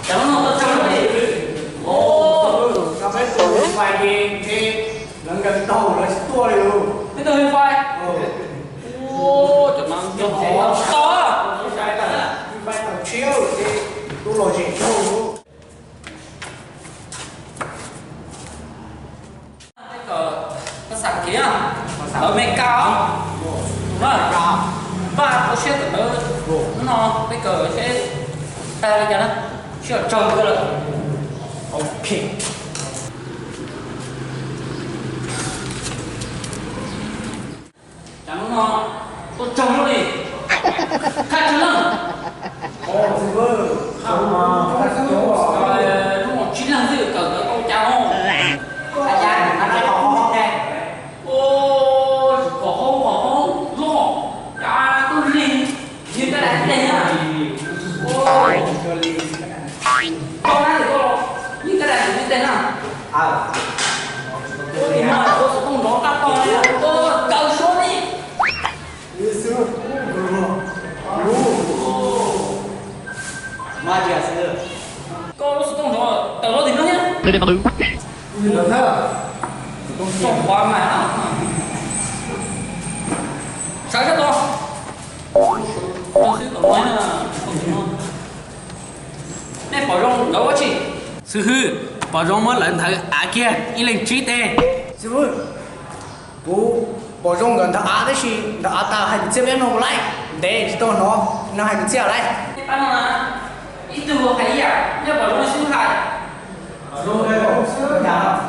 Cov no tuaj tsaug li. Peb tus fais ces lawv nkees taug lawv tsis tuaj li lauj. Peb tus fais. Cov no yog tsis tau, fais tawm tshiab ces lub lom zem tsaug lauj. Peb kawm pab xav kev, lawv Meskas os. Tus no, Npaj ua siab kawm ntawv, hnub no peb kawm seb tag li cas na, sib kom tsaug kawg lawm. Ok. Cas hnub no tuaj tsaug luaj li, thaj tswj leej. Hnub no tsib leeg xwb kawm ntawv tau cas no. Ua, qhov haub qhov haub loj, cas tuaj lig yig kab dais tej na. Koj na, koj yig kab dais tej na. Ua, tus no ua xov tooj nrov tab tog, kawm suab li. Koj lub xov tooj nrov tawm los tim no thiab. Xov tooj mas, sawv sab tod. Nej pom zoo nkawd ua tsi? Xib hwb, pom zoo muab lawv ntawv av kiag ib leeg tsib teg. Xib hwb, kuv pom zoo nkawd ntawv av tab sis ntawv av tas hais kwv txhiaj peb no laij, ntev tsis tau hnov neeg hais kwv txhiaj laij. Ib tug hais ib yam, nej pom zoo xib hwb hais. Zoo, xib hwb hais.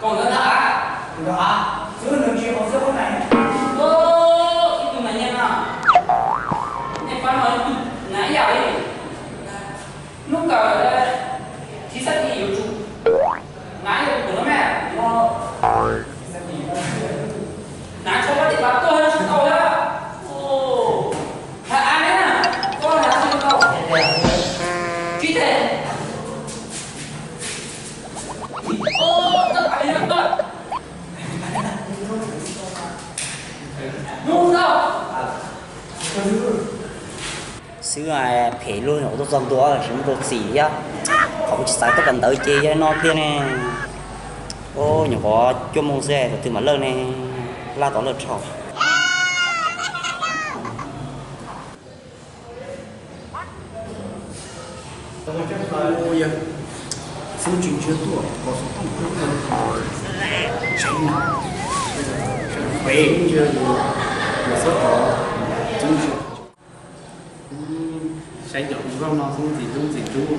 Kom nkawd ntawv av, ntawv av, xib hwb nws tsis hais xib hwb hais. Ib tug mas nyiam no, nej pab no ib tug hnav ib yam li. Hnub kawm tsis xav ti yuav tsum hnav ib yam li tus no me no. Hnav tshuav pab tim pas tuaj tsis tau thiab. Hnav av ne, koj hnav tsis tau. Tsib teg. Hnub no xwb, phem luaj, nyuam qhuav tuaj txog ntua tsis muaj rau txim thiab. Qhov kuv tsis xav tuaj kawm ntawv ces yog no tiag ne. Nyuam qhuav cuaj moos xwb, thaum twg mam lawj ne, laj tod lawj rho. Xub tsis ntshiab tuaj, kos xov tooj, peb ntshiab, xub tsis saib cov nkauj no xub ntxim hlub ntxim hlub.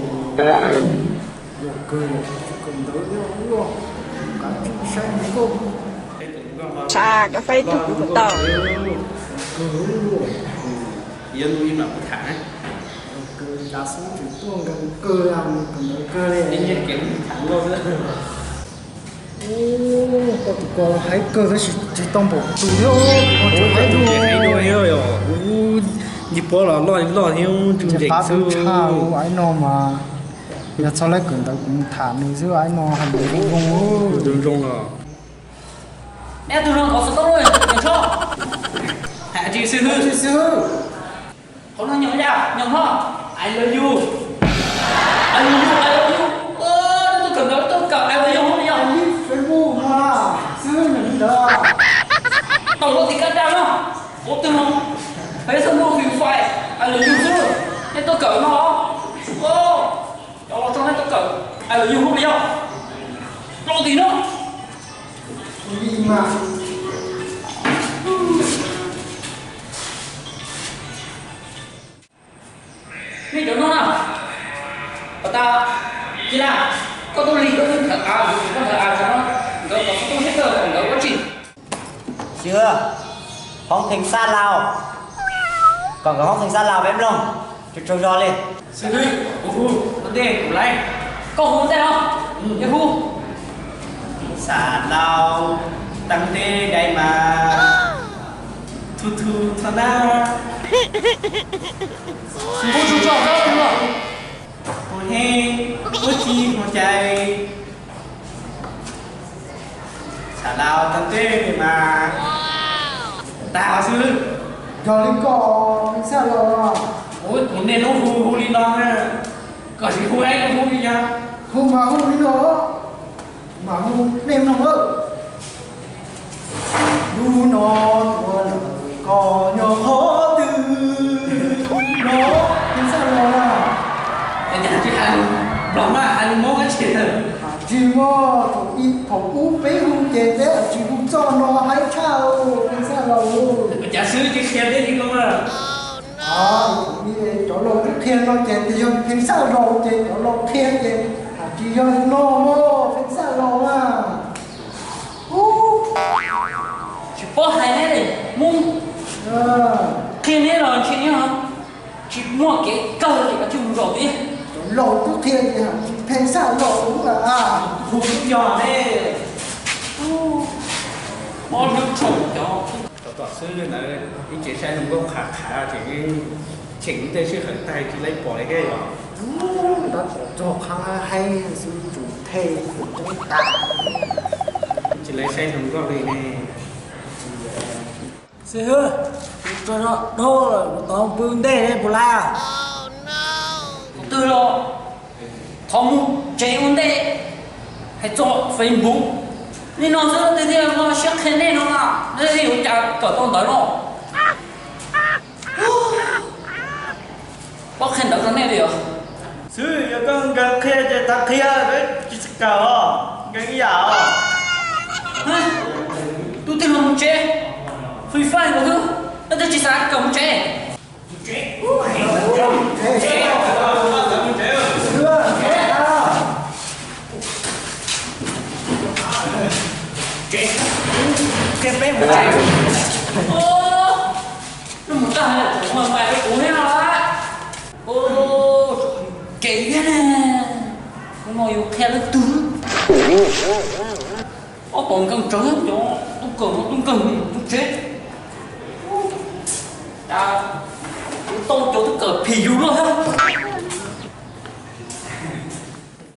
Ua kawg, kawm ntawv thiab ua, kav tsij saib nkauj. Tshav kab faib tug kuv puas tau. Kawg, yuav nug ib mam kuv tham. Kawg, cas xub tsis tuaj nkees kawg, kawm ntawv kawg li. Koj tus ko hais kawg tab sis tsis tau npaum tus thiab, tsis hais dua. Nyias pov los loj loj thiab, tus ncees xwb. Aib no mas yog txhob laib kawm ntawv kuv tham nws xwb, aib no hais lus zoo zoo. Zoo zoo los. Neb tug no kov xov tooj, Nyob Tshoj. Hais tsis xwb, tsis xwb. Qhov no nyob yam, Nyob Tshoj. I love you. I love you, I love you. Neb tuaj kawm ntawv tuaj kawm I love you hauv no yog Facebook no xwb, nws li ntawd. Tau lub tim kab daj no, ua twg no, Facebook, Free Fire, I love you xwb. Neb tuaj kawm no. Cov los tso neb tuaj kawm I love you hauv no yog. Los tim no. Nej cov no na, pas tas, Ci Laj, koj tuaj lig koj twb ntawv av, koj ntawv av tsam no, nkawd kom koj tuaj seb koj kom nkawd ua tsi. Xib hwb, hoob theej xab laus, kom nkawd hoob theej xab laus peb mloog, tsaug tsaug zog li. Xib hwb, kuv hu ua ntej kuv laiv. Koj hu ua ntej no, yog hu. Xab laus, teev ntej dai mas, thu thu tho na. Hu tsaug tsaug zog li. Hu heev. Tsis mus cais, tham laus tau tej mas tag xwb. Yog li koj Pheej Xaj Laus, ua tus niaj hnub hu hu li no na, koj tsis hu ib hu li yog? Hu mas hu li no, mas hu nej mloog lawm. Hnub no tuaj lawm koj nyob qhov twg no, Pheej Xaj Laus na? Es cas tsis hais lus Nplog mas hais lus Hmoob dab tsi? Tsis muaj, thaum ub peb hu ces peb tsis hu txoj no haib tshaj Pheej Xaj Laus. Cas xwb tsis qhia peb li ko na. Cov laus twb qhia no ces yog Pheej Xaj Laus ces cov laus qhia ces tsis yog li no, Pheej Xaj Laus na. Tsis paub hais neb li Hmoob, qhia neb los ntshe neb tsis muaj kev kawg ces kav tsij mus zaum thiab. Cov laus twb qhia ces Pheej Xaj Laus hu xwb yog ne. Mob hlwb tshaj cov. Tom tom xwb ntawd ib tsev saib hluas nkauj qhav qhav ces yeej cheem tej sij hawm tag tsis laib pom li thiab yog. Tab tom txog qhov haib xwb tsum the coob tas, tsis laib saib hluas nkauj li ne. Xib hwb, kuv tso no dhau lawm, kuv tau pw ntej ne puas laib? Twg los thov mus tsev ua ntej, hais txog Facebook li no xwb twg thiaj muaj siab qhia nej no na, nej yuav cas kawm tau ntawv no. Pob qhia ntawv rau nej li os. Xwb yog koj nkees qhia ces thov qhia, peb tsis kawm os, nkees ib yam os. Tub twg los mus tsev, Free Fire nkaus xwb, nej twb tsis xav kawm mus tsev. Qhia peb mus tsev. Nws mus tag kuv mas pais rau kuv thiab no. Kev thiab ne, kuv no yus qhia leej twg. Ob tog nkees tsawv cov tub kawm no tub nkeeg tub tsev. Cas kuv tau cov tub kawm phim yus loj thiab.